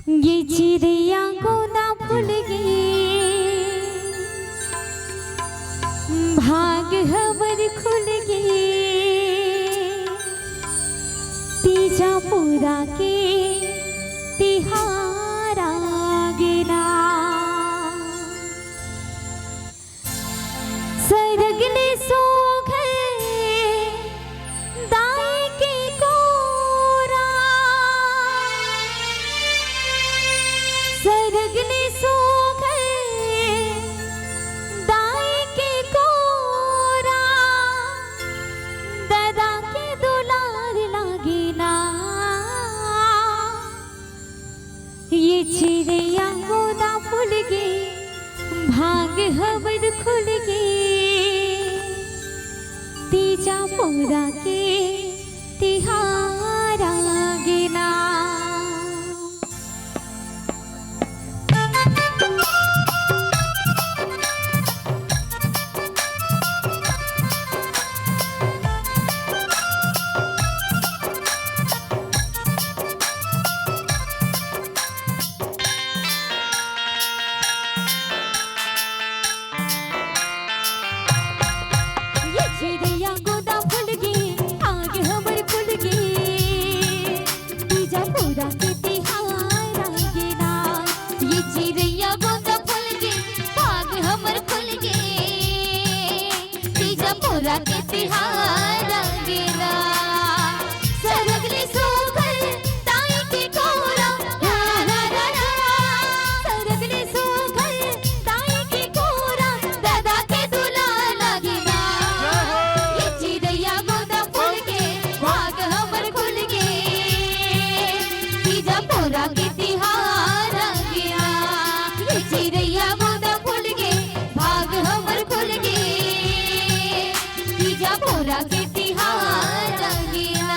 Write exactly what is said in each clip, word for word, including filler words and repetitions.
ये चिड़िया गोंदा फूल गे, भाग हमर खुल गे, तीजा पूरा के तिहार आ गे ना। सरग ले सुघर दाई के कोरा, सरग ले सुघर दाई के कोरा, ददा के दुलार लागे ना। ये चिड़िया गोंदा फूल गे, भाग हमर खुल गे, तीजा पूरा के तिहार आ गे ना। ये चिड़िया गोंदा फूल गे, भाग हमर खुल गे, तीजा पूरा के तिहार आ गे ना। ये चिड़िया गोंदा फूल गे, भाग हमर खुल गे, तीजा पूरा के तिहार आ गे ना। सरग ले सुघर दाई के कोरा, ला ला ला ला। सरग ले सुघर दाई के कोरा, ददा के दुलार लागे ना। ये चिड़िया गोंदा फूल गे, भाग हमर खुल गे, तीजा पूरा के तिहार आ गे ना। ये चिड़िया गोंदा फूल गे, भाग हमर खुल गे, तीजा पूरा के तिहार आ गे ना।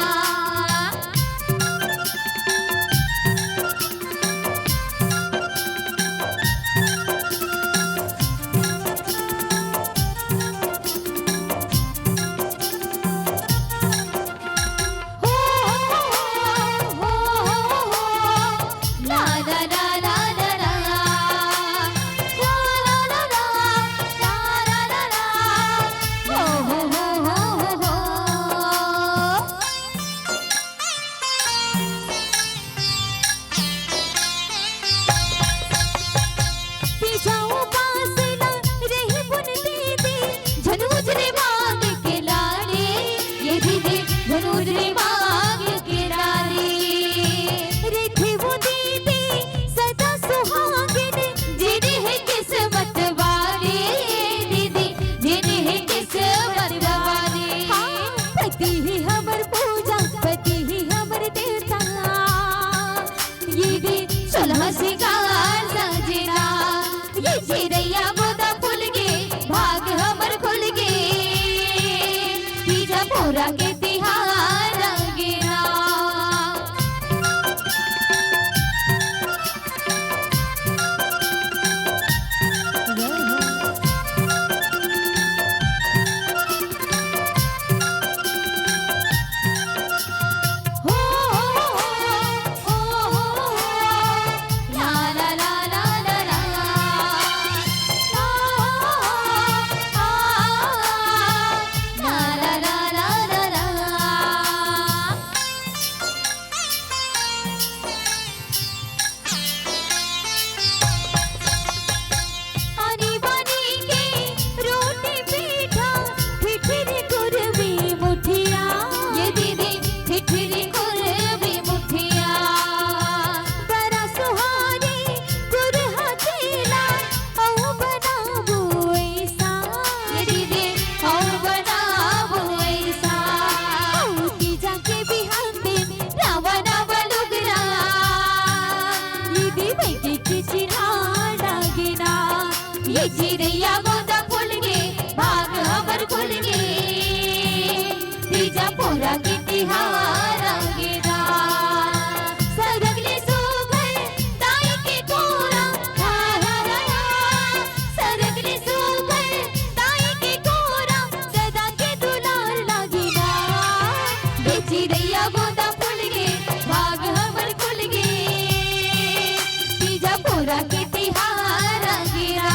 के तिहार गिरा,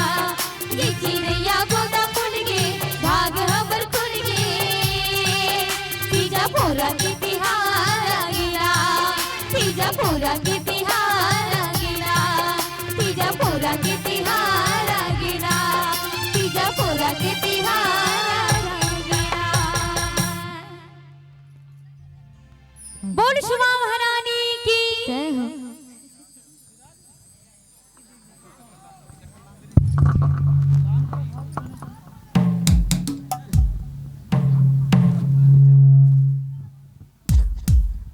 ये चिड़ैया गोदा फूल गे, भाग हमर खुल गे। तीजा पोरा के तिहार गिरा, तीजा पोरा के तिहार गिरा, तीजा पोरा के तिहार गिरा, तीजा पोरा के तिहार गिरा। बोल सुमा महारानी की जय हो।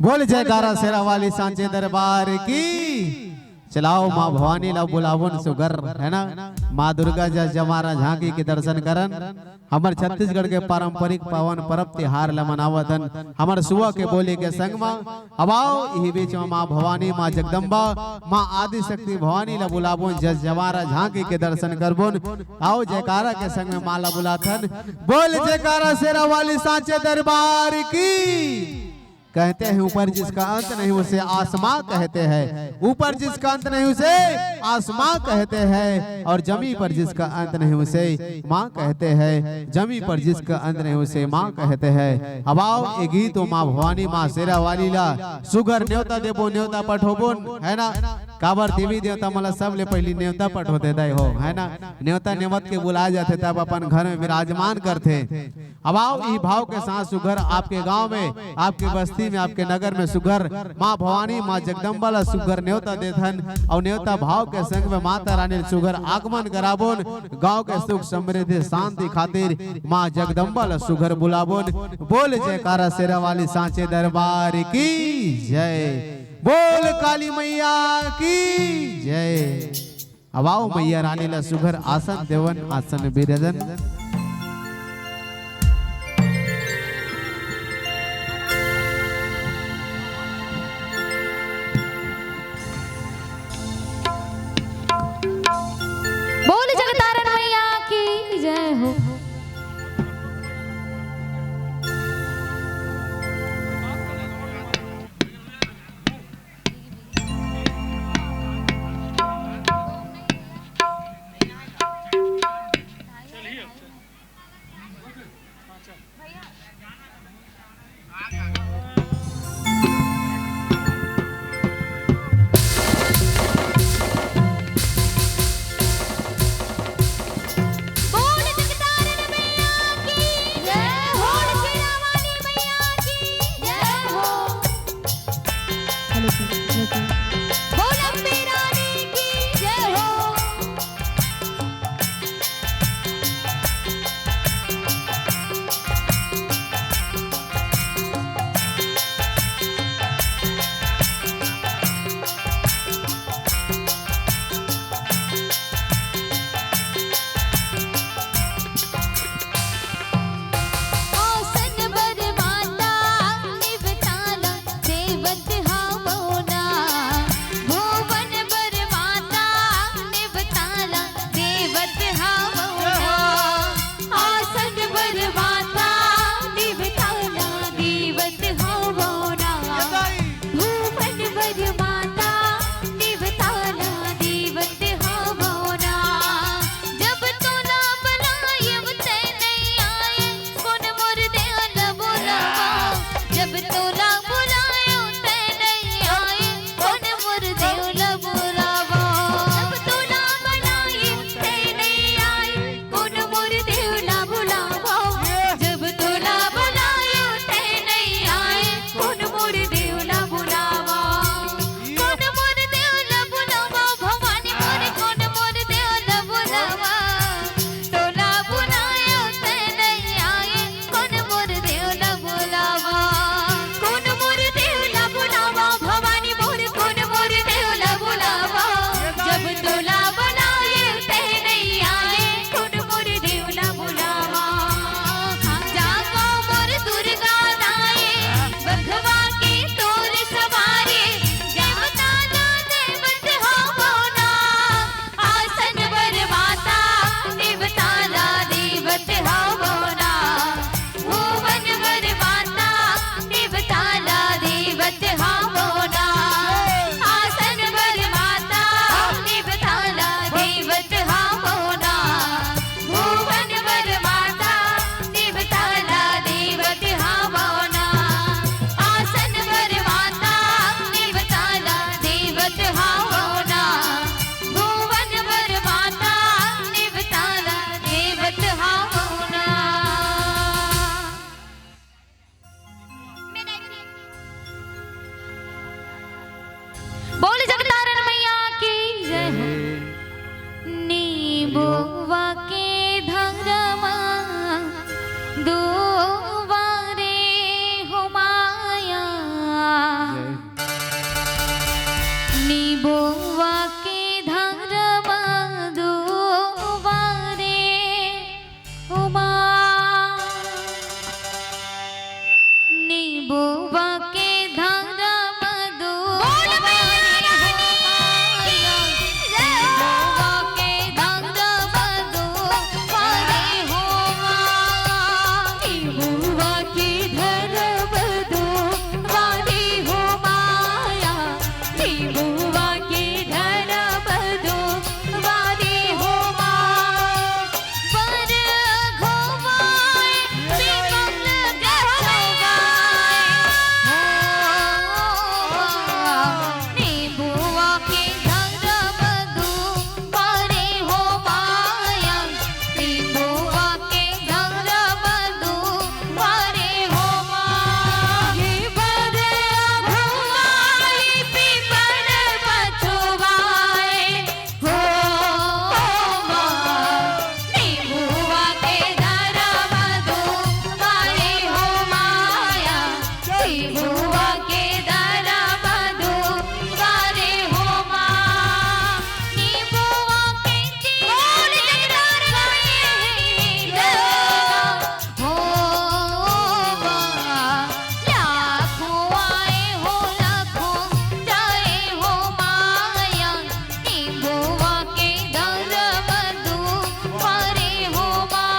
बोल जयकारा शेरा वाली सांचे दरबार की। चलाओ माँ भवानी ला बुलावन सुगर, है ना? माँ दुर्गा जस जमारा झांकी के दर्शन करन। हमर छत्तीसगढ़ के पारंपरिक पावन परब तिहार ला मनावत हन। हमर सुआ के बोली के संग म अब आओ इही बीच म माँ भवानी, माँ जगदम्बा, माँ आदिशक्ति भवानी ला बुलाबोन, जस जमारा झांकी के दर्शन करबोन। आओ जयकारा के संग में माँ ला बुलाथन। बोल जयकारा शेरा वाली सांचे दरबार की। कहते हैं ऊपर जिसका अंत नहीं उसे आसमां कहते हैं, ऊपर जिसका अंत नहीं उसे आसमां कहते हैं, और जमी पर जिसका अंत नहीं उसे माँ कहते हैं, जमी पर जिसका अंत नहीं उसे माँ कहते हैं। अब आओ ये गीत ओ माँ भवानी माँ शेरा वाली ला सुगर न्योता देबो, न्योता पठोबोन, है ना? काबर देवी देवता मन ला सबले पहली न्योता पठोथे दाई हो, है ना? न्योता नेवत के बुलाए जाथे तब अपन घर में विराजमान करथे। अब आओ ई भाव के साथ सुघर आपके गांव में, आपके बस्ती में, आपके नगर में सुघर माँ भवानी, माँ जगदम्बा ला सुघर न्योता देथन और न्योता भाव के संग में माता रानी सुघर आगमन कराबोन। गांव के सुख समृद्धि शांति खातिर माँ जगदम्बा ला सुघर बुलाबोन। बोल जयकारा शेरा वाली सांचे दरबार की जय। बोल काली मैया की जय। अब आओ मैया रानी ला सुघर आसन देवन, आसन बिराजन। बोल जगतारण मैया की जय हो। बोल जगतारण मैया की जय हो। नीबुआ के धरम दुवारे हो माया। नीबुआ के धरम दुवारे हो माँ। नीबुआ के धरम बोल मैया दुवारे हो रानी माँ। की जय हो। नीबुआ के धरम दुवारे हो माँ। नीबुआ के धरम दुवारे हो माया। नीबुआ के धरम दुवारे हो माँ। बर अघुवाए, पीपल गछवाए। हो, नीबुआ के धरम दुवारे हो माया। नीबुआ के धरम दुवारे हो माँ। हे बर अघुवाए, पीपल गछवाए। हो माँ, नीबुआ के धरम दुवारे हो माया, नीबुआ के धरम दुवारे हो माँ, नीबुआ के तीर हो माँ, लाखों आए हो, लाखों जाए हो माया, नीबुआ के धरम दुवारे हो माँ।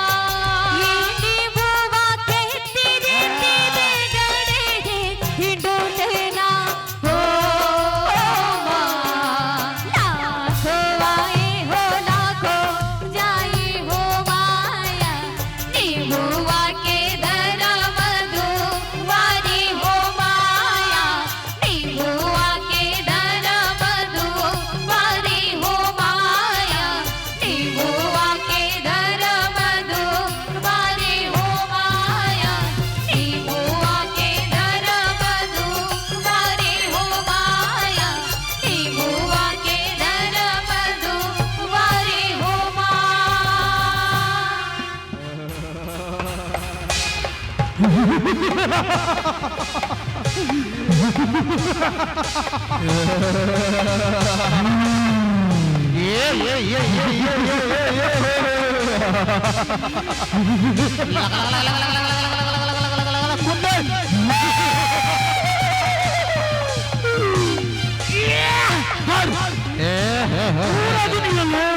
नीबुआ के तीर तीर गड़े हे डोलना हो माँ। लाखों आए हो, लाखों जाए हो माया। नीबुआ के धरम दुवारे हो माया। नीबुआ के धरम दुवारे हो माया। नीबुआ के धरम दुवारे हो माया। नीबुआ के धरम दुवारे हो माया। नीबुआ के धरम दुवारे हो माँ। पूरा दुनिया में।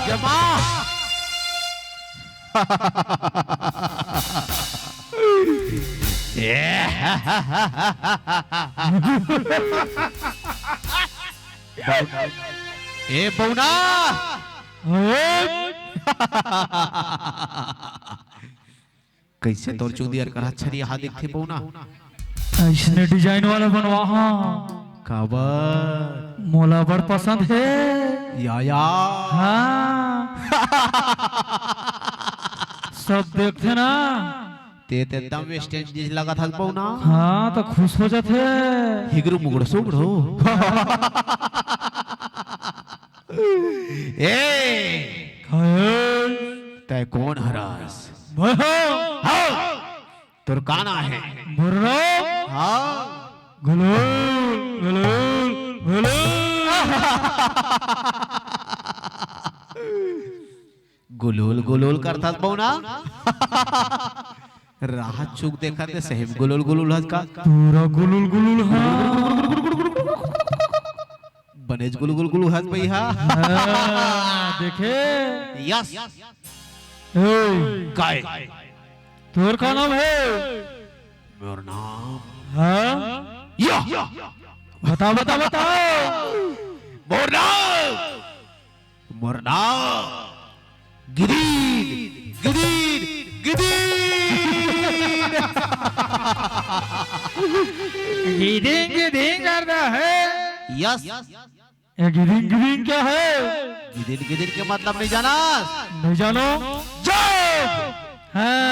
जमा। ए बौना। कइसे तोर चुंदी अरकरा छरिया हा दिखथे बौना? अइसने design वाला बनवाहा। काबर? मोला बड़ पसंद हे। या, या। हाँ। सब देखथे ना। ते, ते एकदम western चीज लगत हस बौना। हाँ, त खुश हो जाथे। हिगरू मुगरू सुगरू। ए, खायल। तै कोन हरस? मैं हूँ। हाँ। तोर का नाम हे? मोर नाम? हाँ। गुलूल, गुलूल, गुलूल। गुलूल, गुलूल करथस बौना। राह चूक देखत हे, सही म गुलूल गुलूल हस का? पूरा गुलूल गुलूल हा। बनेच गुलूल गुलूल हस भैया। हाँ, देखे? Yes। ए, काय? तोर का नाम हे? मोर नाम। हाँ? या। बता, बता, बता। मोर नाम। मोर नाम गिदीन, गिदीन, गिदीन। गिदीन, गिदीन करदा हे। Yes। ये गिदीन, गिदीन क्या हे? गिदीन, गिदीन के मतलब नहीं जाना? नहीं जानो? जो हाँ।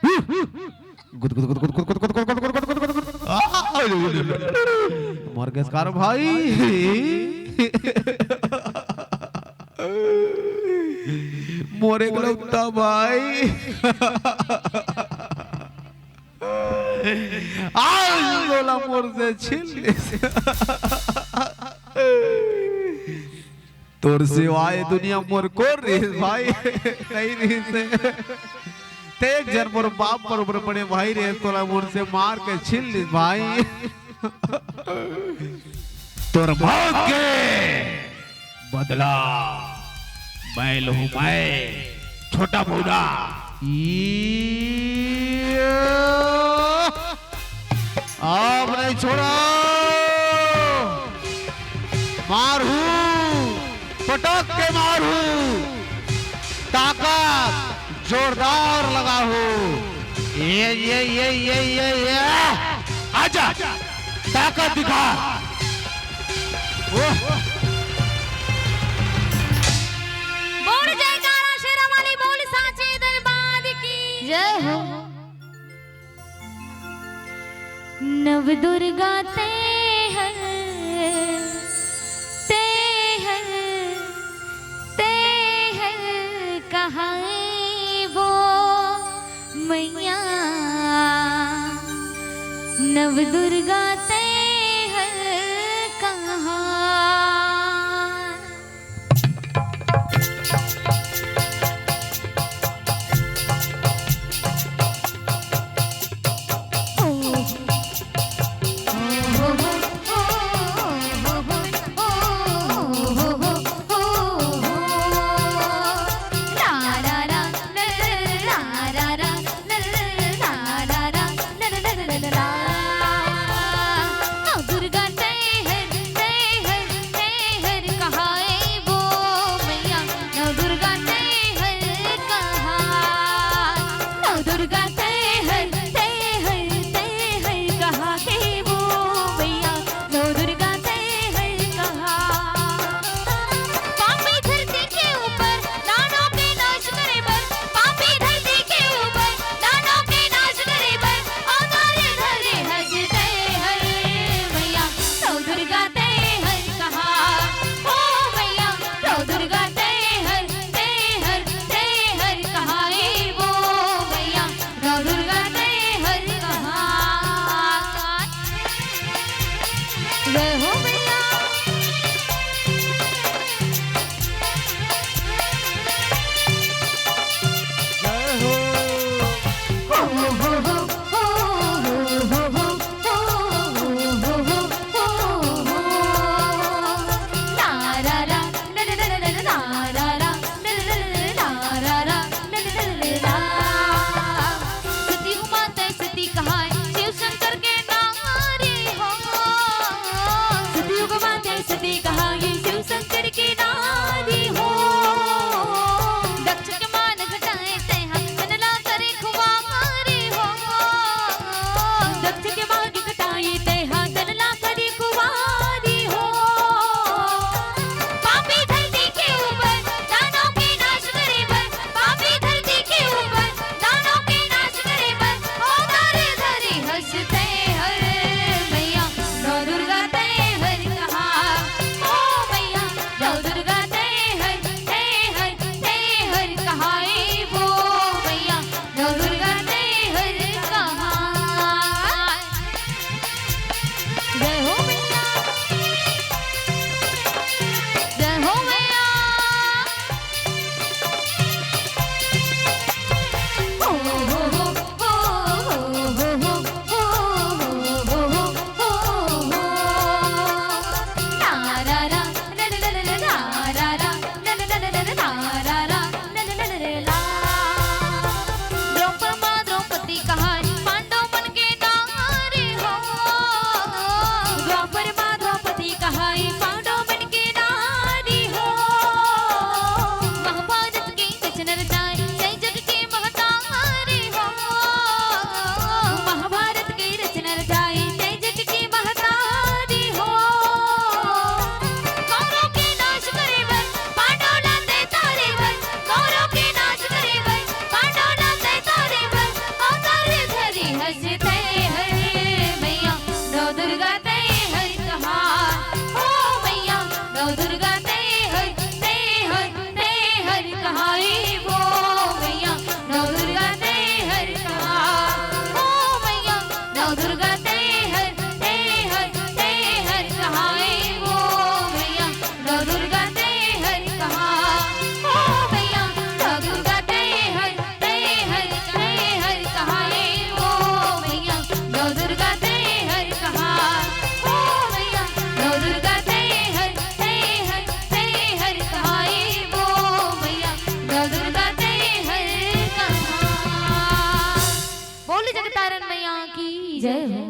गुद गुद गुद गुद गुद गुद गुद गुद गुद गुद गुद गुद। आ, मोर गैस कार भाई। मोर एकलौता भाई। आज तोला मोर से छीन लिस। तोर सिवाय दुनिया मोर कोन रहिस भाई? नइ रहिस। ते एक झन मोर बाप बरोबर बड़े भाई रहे, तोला मोर से मार के छीन लिस भाई। तोर मौत के बदला मैं लूं, मैं, छोटा भूरा। ये अब नहीं छोड़ा, मारहूं, पटक के मारहूं, ताकत जोरदार लगाहूं। ये, ये, ये, ये, ये, ये, आजा, ताकत दिखा। ओह। बोल जयकारा शेरा वाली, बोल सांचे दरबार की जय हो। नव दुर्गा तैं हर, तैं हर, तैं हर कहाए वो मैया। नव दुर्गा तैं हर कहाए। नौ दुर्गा तैं हर, तैं हर, तैं हर कहाए वो मैया। नौ दुर्गा तैं हर कहा, नौ दुर्गा तैं हर, तैं हर, तैं हर कहा हे वो मैया। नौ दुर्गा तैं हर कहा। पापी धरती के ऊपर दानों के नाश करे बर, पापी धरती के ऊपर दानों के नाश करे बर अवतार धरे हर तैं हर मैया। नौ दुर्गा तैं हर कहा, ओ मैया, नौ दुर्गा तैं हर, तैं हर, तैं हर कहा हे वो मैया। नौ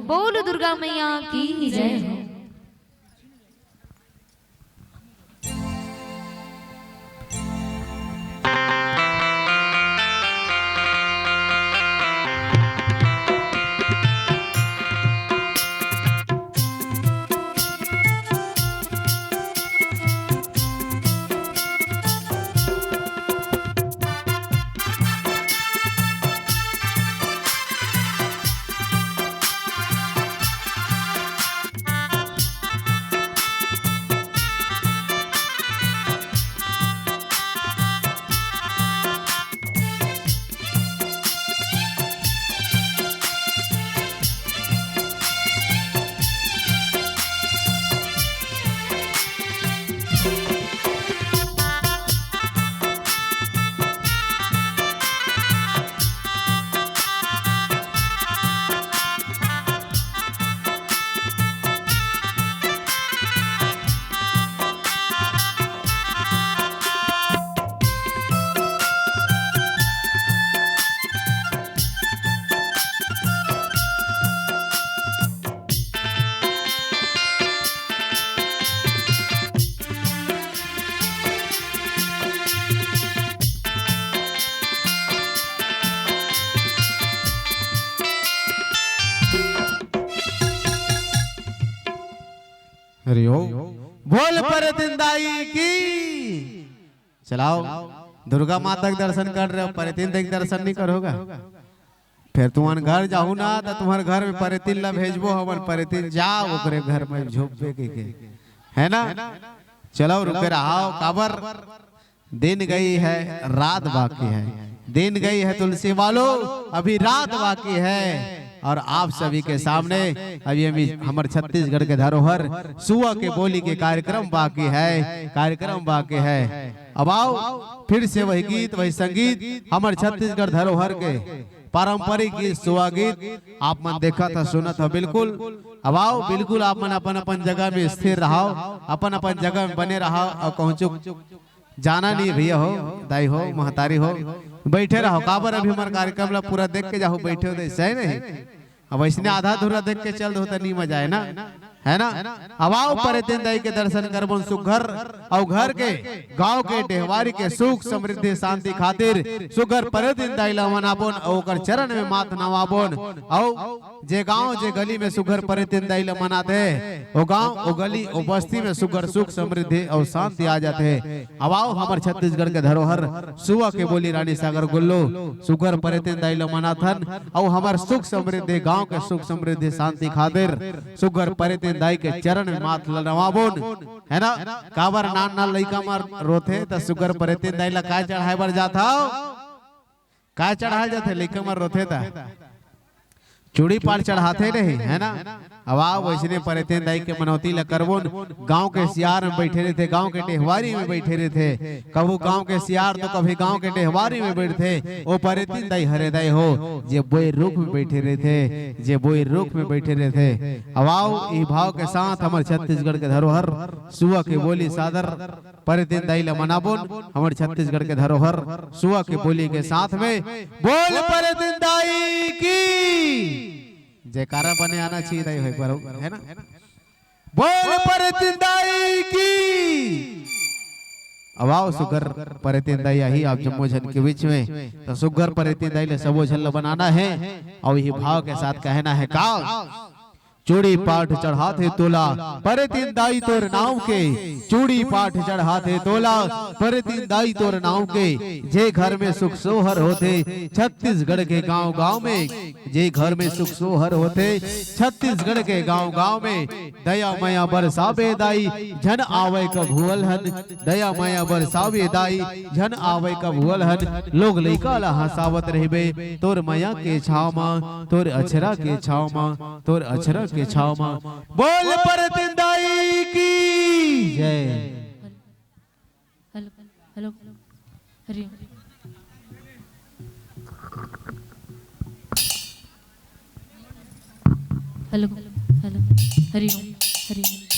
बोल दुर्गा मैया की जय हो। हरिओम। बोल परतिन दाई की। चलाओ, दुर्गा माता के दर्शन कर रहे हो, परतिन दाई के दर्शन नहीं करोगा? फिर तुमन घर जाहू ना, तो तुम्हारे घर में परतिन ला भेजबो, हमन परतिन जाओ ओकरे घर में झोपबे के, के, है ना? चलो, रुके रहाओ, काबर दिन गई है, रात बाकी है। दिन गई है तुलसी वालो, अभी रात बाकी है। और आप सभी के सामने अभी हम, हमर छत्तीसगढ़ के धरोहर सुआ के बोली के कार्यक्रम बाकी है, कार्यक्रम बाकी है। अब आओ, फिर से वही गीत, वही संगीत, हमर छत्तीसगढ़ धरोहर के पारंपरिक गीत, सुआ गीत आप मन देखत ह, सुनत ह। बिल्कुल, अब आओ, बिल्कुल आप मन अपन अपन जगह में स्थिर रहो, अपन अपन जगह में बने रहो। और कहूँ चुक जाना नहीं भैया हो, दाई हो, महतारी हो, बैठे रहो। काबर अभी हमारे कार्यक्रम ला पूरा देख के जाओ, बैठे हो तो सही नहीं। अब ऐसने आधा अधूरा देख के चल दो तो नहीं मजा आए ना, है ना? अब आओ परतिन दाई के दर्शन करबोन सुघर, अउ घर के, गांव के, डेहवारी के सुख समृद्धि शांति खातिर सुघर परतिन दाई ला मनाबोन अउ ओकर चरण में माथ नवाबोन। अउ जे गांव जे गली में सुघर परतिन दाई ला मनाथे, ओ गांव, ओ गली, ओ बस्ती में सुघर सुख समृद्धि अउ शांति आ जाथे। अब आओ हमर छत्तीसगढ़ के धरोहर सुआ के बोली रानी सागर गुल्लू सुघर परतिन दाई ला मनाथन, अउ हमर सुख समृद्धि, गांव के सुख समृद्धि शांति खातिर सुघर परतिन दाई के चरण में माथ ल नवाबोन, है ना? काबर नान नान लइका मन रोथे त सुघर परतिन दाई ला काय चढ़ाए बर जाथव? काय चढ़ाए जाथे लइका मन रोथे त? चूड़ी पाट चढ़ाथे नहीं, है ना? अब आओ वैसने परतिन दाई के मनौती ला करबोन। गांव के सियार में बैठे रहिथे, गांव के डेहवारी में बैठे रहिथे, कभू गांव के सियार तो कभी गांव के डेहवारी में बैठथे। ओ परतिन दाई हरे दाई हो, जे बोइर रूख में बैठे रहिथे, जे बोइर रूख में बैठे रहिथे। अब आओ ई भाव के साथ हमर छत्तीसगढ़ के धरोहर सुआ के बोली सादर परतिन दाई ला मनाबोन, हमर छत्तीसगढ़ के धरोहर सुआ के बोली के साथ में बोल परतिन दाई की। जयकारा बने आना चाहिए दाई हो एक बार, है ना? बोल परतिन दाई की। अब आओ सुघर परतिन दाई आही आप जम्मो झन के बीच में, तो सुघर परतिन दाई ले सबो झन ल बनाना है और ये भाव के साथ कहना है का? चूड़ी पाठ चढ़ाथे तोला परतिन दाई तोर नाव के, चूड़ी पाठ चढ़ाथे तोला परतिन दाई तोर नाव के। जे घर में सुख सोहर होथे छत्तीसगढ़ के गांव गांव में, जे घर में सुख सोहर होथे छत्तीसगढ़ के गांव गांव में, दया मया बरसावे दाई, झन आवय कभू अलहन। दया मया बरसावे दाई, झन आवय कभू अलहन। लोग लइका ला हंसावत रहिबे, तोर मया के छाव मा, तोर अछरा के छाव मा, तोर अछरा के छाव मा। बोल परतिन दाई की जय। हेलो, हेलो, हरि ओम। हेलो, हेलो, हरि ओम, हरि ओम।